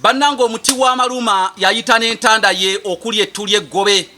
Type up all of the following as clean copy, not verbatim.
Bannange, omuti w'amaluma yayita n'entanda ye okuli ettu ly'eggobe.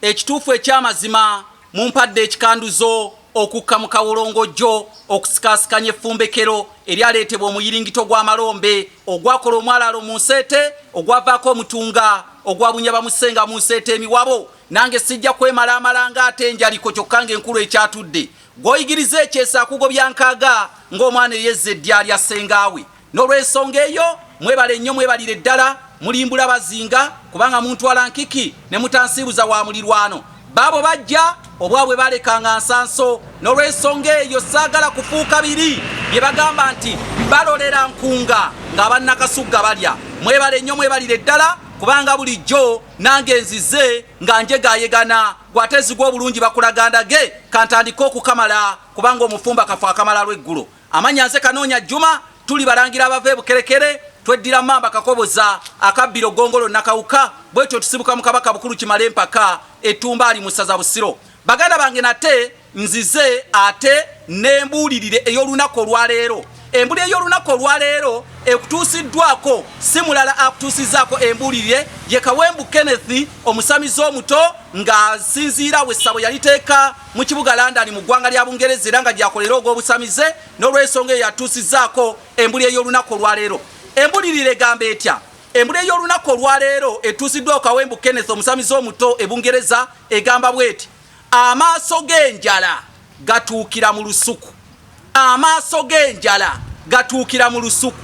Ekituufu ekyamazima, mumpadde ekikanduzo okukka mu kawolongojjo okusikaasikanya effumbekero eryaleetebwa omuyiringito gw'amalombe ogwakola omwalaalo mu nseete, ogwavaako omutunga ogwabunya bamusenga mu nseete emiwabo. Nange sijja kwemalaamala ng'ate enjaliko, kyokka ng'enkulu ekyatudde. Gw'oyigiriza ekyesa akugobya nkaaga ng'omwana eyezza eddya lya ssengaawe. N'olw'ensonga eyo, mwebale nnyo, mwebalire ddala, mulimbula bazinga, kubanga muntwala nkiki ne mutansiibuza wa mulirwano. Baabo bajja, obwabwe balekanga nsanso. N'olw'ensonga eyo, saagala kufuuka biri bye bagamba nti balolera nkunga ng'abannakasugga balya. Mwebale nnyo, mwebalire ddala, kubanga bulijjo nange nzize nga njegaayegana. Gw'ate ezigwa obulungi bakulaga ndage, kantandike okukamala, kubanga omufumba kafu akamala lw'eggulo. Amanya nze Kanoonya Juma, tuli balangira abava ebukerekere, tweddira mamba kakoboza akabbiro gongolo nakawuka, bwetyo tusibuka mu Kabaka Bukulu Kimala empaka ettumba ali mu ssaza Busiro. Baganda bange, nate nzize ate n'embuulirire ey'olunaku olwaleero. Embuli ey'olunaku olwaleero ekutuusiddwako si mulala, akutuusizzaako embuulirire ye Kawembu Kenneth, omusamize omuto ng'asinziira we essabo yaliteeka mu kibuga London mu ggwanga lya Bungereza, era nga gyakolera ogw'obusamize. N'olw'ensonga eyo yatuusizzaako embuli ey'olunaku olwaleero. Embulirire egamba etya? Embuli ey'olunaku olwaleero etuusiddwako Kawembu Kenneth, omusamize omuto e Bungereza, egamba bweti: amaaso g'enjala gatuukira mu lusuku. Amaaso g'enjala gatuukira mu lusuku.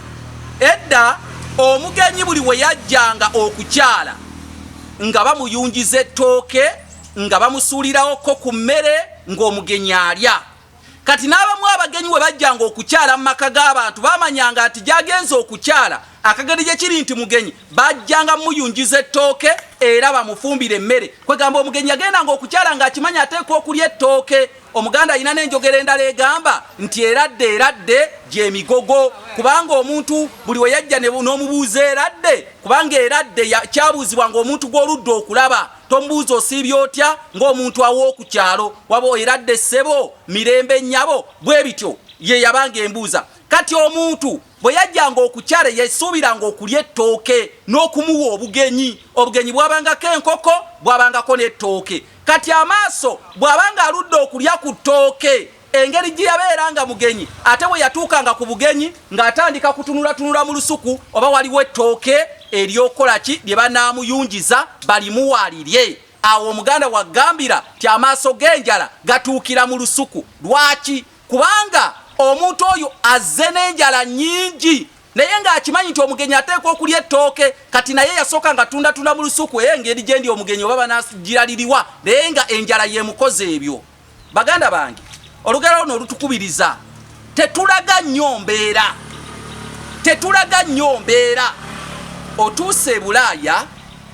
Edda omugenyi buli we yajjanga okukyala nga bamuyungiza ettooke, nga bamusuulirawoko ku mmere ng'omugenyi alya. Kati n'abamu abagenyi we bajjanga okukyala mu maka g'abantu, bamanyanga nti gyagenze okukyala akageri gye kiri nti mugenyi, bajjanga muyungiza ettooke era bamufumbire emmere. Kwegamba omugenyi yagendanga okukyala ng'akimanyi ateekwa okulya ettooke. Omuganda alina n'enjogera endala egamba nti eradde eradde gy'emigogo, kubanga omuntu buli we yajja n'omubuuza eradde, kubanga eradde kyabuuzibwa ng'omuntu gw'oludde okulaba. Tomubuuza osiibye otya ng'omuntu aw'oku kyalo, waba eradde ssebo, mirembe nnyabo, bwe bityo ye yabanga embuuza. Kati omuntu bwe yajjanga okukyala yasuubiranga okulya ettooke n'okumuwa obugenyi. Obugenyi bwabangako enkoko, bwabangako n'ettooke. Kati amaaso bw'abanga aludde okulya ku ttooke, engeri gye yabeera nga mugenyi, ate bwe yatuukanga ku bugenyi ng'atandika kutunulatunula mu lusuku oba waliwo ettooke ery'okukola ki lye banaamuyungiza balimuwalirye. Awo Omuganda wagambira ti amaaso g'enjala gatuukira mu lusuku. Lwaki? Kubanga omuntu oyo azze n'enjala nnyingi, naye ng'akimanyi nti omugenyi ateekwa okulya ettooke. Kati naye yasooka nga tundatunda mu lusuku, eyo engeri gye ndi omugenyi oba banagiraliriwa, naye nga enjala yemukoze ebyo. Baganda bange, olugero luno olutukubiriza tetulaga nnyo mbeera, tetulaga nnyo mbeera. Otuuse e Bulaaya,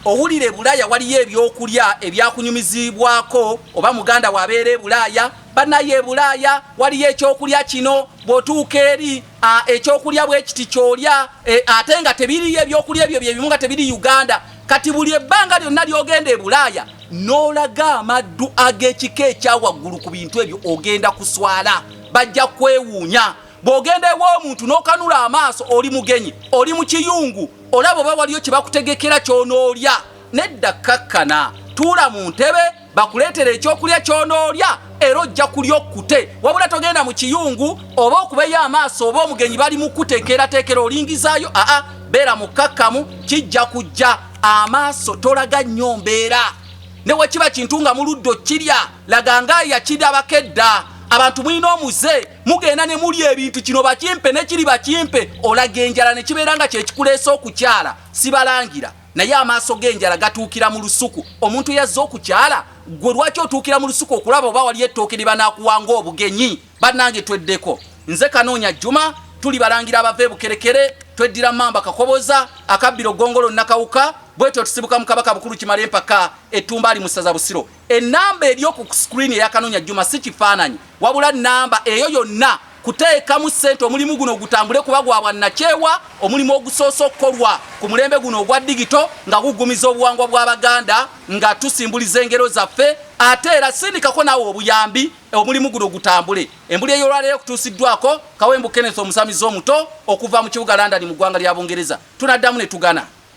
owulira e Bulaaya waliyo ebyokulya ebyakunyumizibwako, oba muganda waabeera e Bulaaya, bannaye e Bulaaya waliyo ekyokulya kino, bw'otuuka eri ekyokulya bwe kiti ky'olya, ate nga tebiriyo ebyokulya ebyo byebimu nga tebiri Uganda. Kati buli ebbanga lyonna ly'ogenda e Bulaaya n'olaga amaddu ag'ekika ekya waggulu ku bintu ebyo, ogenda kuswala, bajja kwewuunya. Bw'ogenda ew'omuntu n'okanula amaaso, oli mugenyi, oli mu kiyungu, olaba oba waliyo kye bakutegekera ky'onoolya. Nedda, kkakkana, tuula mu ntebe bakuleetera ekyokulya ky'onoolya, era ojja kulya okkute. Wabula togenda mu kiyungu oba okubeyo amaaso oba omugenyi bali mu kuteekerateekera olingizaayo. Aa, beera mukkakkamu, kijja kujja. Amaaso tolaga nnyo mbeera, ne bwe kiba kintu nga muludde okirya, laga nga yakirabako edda. Abantu mulina omuze, mugenda ne mulya ebintu, kino bakimpe ne kiri bakimpe, olaga enjala ne kibeera nga kyekikuleese okukyala. Sibalangira, naye amaaso g'enjala gatuukira mu lusuku. Omuntu eyazze okukyala, gwe lwaki otuukira mu lusuku okulaba oba waliyo ettooke lye banaakuwanga obugenyi? Bannange, tweddeko. Nze Kanoonya Juma, tuli balangira abava ebukerekere, tweddira mamba kakoboza akabbiro gongolo nakawuka, bwetyo tusibuka mu Kabaka Bukulu Kimala empaka ettumba ali mu ssaza Busiro. Ennamba eri oku screen eya Kanoonya Juma si kifaananyi, wabula nnamba eyo yonna. Kuteekamu ssente omulimu guno gutambule kuba gwa bwannakyewa, omulimu ogusoose okukolwa ku mulembe guno ogwa digito nga guggumiza obuwangwa bw'Abaganda nga tusimbuliza engero zaffe. Ate era sindikako naawe obuyambi omulimu guno gutambule. Embuli ey'olwaleero ekutuusiddwako Kawembu Kenneth, omusamize omuto okuva mu kibuga London mu ggwanga lya Bungereza. Tunaddamu ne tugana.